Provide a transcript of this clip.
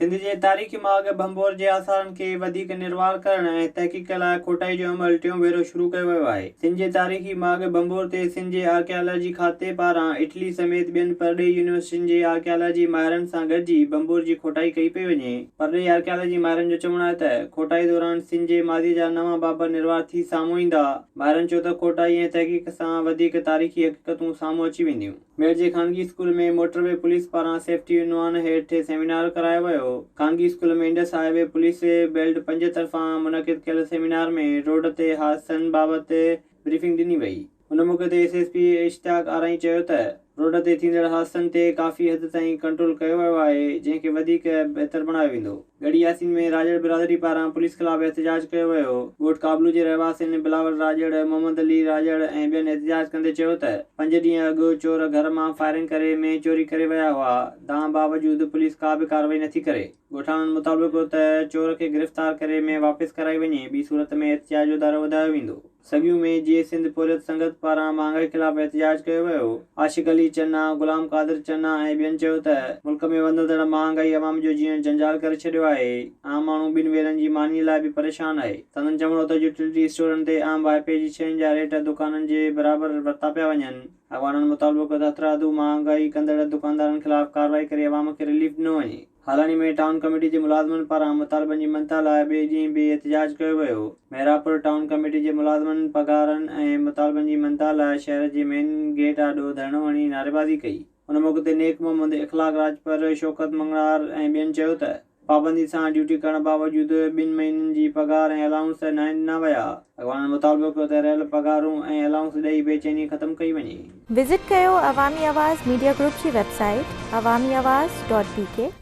سنڌ جي تاريخي ماڳ ڀنڀور جي آثارن کي وڌيڪ نروار ڪرڻ ۽ تحقيق لاء کوٽائي جو عمل ٽيون ڀيرو شروع ڪيو ويو آهي. سنڌ جي تاريخي ماڳ ڀنڀور تي سنڌ جي آرڪيالاجي کاتي پاران اٽلي سميت ٻين پرڏيهي يونيورسٽين جي آرڪيالاجي ماهرن سان گڏجي ڀنڀور جي کوٽائي ڪئي پئي وڃي. پرڏيهي آرڪيالاجي ماهرن جو چوڻ آهي ته کوٽائي دوران سنڌ جي ماضي جا نوان باب نروار ٿي سامهون ايندا. ماهرن چيو ته کوٽائي ۽ تحقيق سان وڌيڪ تاريخي حقيقتون سامهون اچي وينديون. ميڙ جي خانگي اسڪول ۾ موٽر وي پوليس پاران سيفٽي عنوان هيٺ سيمينار ڪرايو ويو. خانگي school ۾ Indus highway police belt 5 طرفان منعقد ڪيل سيمينار ۾ روڊ تي حادثن بابت بريفنگ ڏني وئي. ان موقعي تي S S P Ishtiaq Arain چيو ته روڊ تي ٿيندڙ حادثن تي ڪافي حد تائين ڪنٽرول ڪيو ويو آهي جنهن کي وڌيڪ بهتر بڻايو ويندو. ڳڙهي ياسين ۾ راڄڙ برادري پاران پوليس خلاف احتجاج ڪيو ويو، ڳوٺ قابلو جي رهواسين بلاول راڄڙ، محمد علي راڄڙ ۽ ٻين احتجاج ڪندي چيو ته پنج ڏينهن اڳ چور گهر مان فائرنگ ڪري مينهن چوري ڪري ويا هئا، دانهن باوجود پوليس ڪا به ڪارروائي نٿي ڪري، ڳوٺاڻن مطالبو ڪيو ته چور کي گرفتار ڪري مينهن واپس ڪرائي وڃي، ٻي صورت ۾ احتجاج جو دائرو وڌايو ويندو. سڳيون ۾ جيئي سنڌ پورهيت سنگت پاران مهانگائي خلاف احتجاج ڪيو ويو، عاشق علي چنا، غلام قادر چنا ۽ ٻين چيو ته ملڪ ۾ وڌندڙ مهانگائي عوام جو جيئڻ جنجال ڪري ڇڏيو آهي، عام ماڻهو ٻن ويلن جي ماني لاء به پريشان آهي، سندن چوڻ هو ته يوٽيلٽي اسٽورن تي عام واهپي جي شين جا ريٽ دڪانن جي برابر ورتا پيا وڃن، اڳواڻن مطالبو ڪيو ته هٿرادو مهانگائي ڪندڙ دڪاندارن خلاف ڪارروائي ڪري عوام کي رليف ڏنو وڃي. هالاڻي ۾ ٽائون ڪميٽي جي ملازمن پاران مطالبن جي مڃتا لاء ٻئي ڏينهن به احتجاج ڪيو ويو. محرابپور ٽائون ڪميٽي جي ملازمن پگهارن ۽ مطالبن جي مڃتا لاء شهر جي مين گيٽ آڏو ڌرڻو هڻي نعريبازي ڪئي. ان موقعي تي نيڪ محمد، اخلاق راڄپر، شوڪت مڱڻهار ۽ ٻين چيو ته پابندي سان ڊيوٽي ڪرڻ باوجود ٻن مهينن جي پگهار ۽ الائونس ناهن ڏنا ويا. اڳواڻن مطالبو ڪيو ته رهيل پگهارون ۽ الائونس ڏئي بيچيني ختم ڪئي وڃي. وزٽ ڪيو عوامي آواز ميڊيا گروپ جي website Awami Awaz dot B K.